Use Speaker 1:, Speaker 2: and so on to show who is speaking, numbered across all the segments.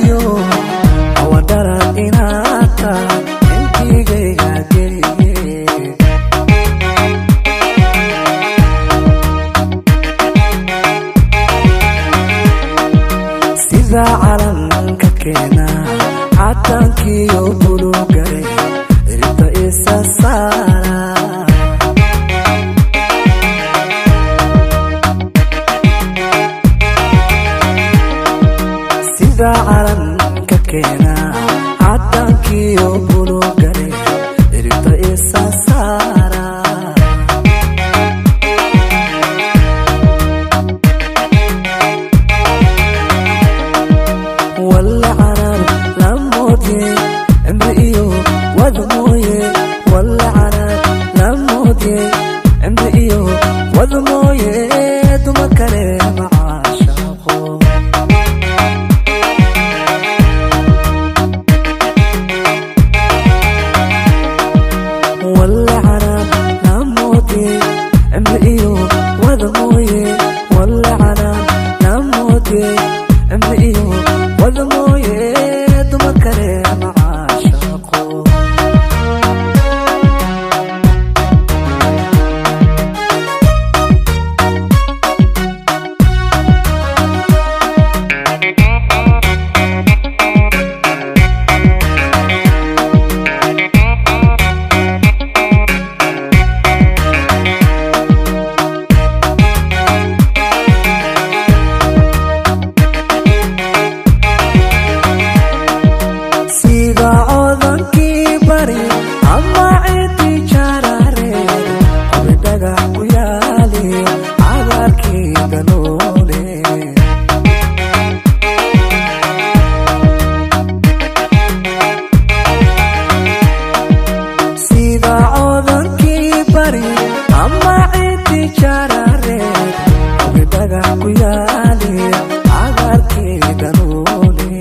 Speaker 1: Iyo awadara inata intigayga geliye. Sida calanka keena cadaankiyo bulugare ciribta isa saara. Sida calanka keena cadaankiyo bulugare ciribta isa saara. Walla canaan lamoodye cimri iyo wad mooye. Walla canaan lamoodye cimri iyo wad mooye, dumar kale macaashaqo. Walla canaan lamoodye cimri iyo wad mooye. Walla canaan lamoodye cimri iyo wad mooye, dumar kale macaashaqo. Sida codankii bari ama cidii jarareed, qabi dhagax ku yaali cagaarkii galoole. Sida codankii bari ama cidii jarareed, qabi dhagax ku yaali cagaarkii galoole.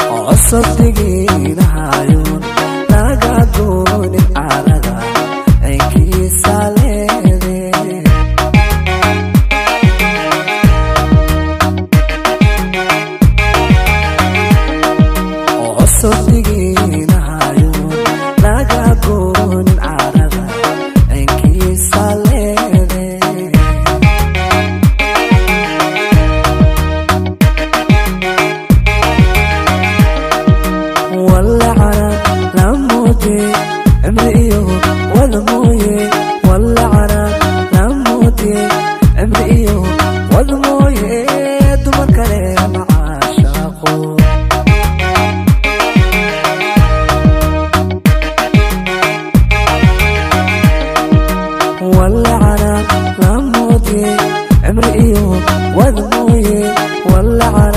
Speaker 1: Cosab digiinahayoon laga goonin carada caynkiisa leede. Cosab digiinahayoon laga goonin carada caynkiisa leede. Walla canaan lamoodye cimri iyo wad mooye. Walla canaan lamoodye cimri iyo wad mooye, dumar kale macaashaqo. Walla canaan lamoodye cimri iyo wad mooye. Walla canaan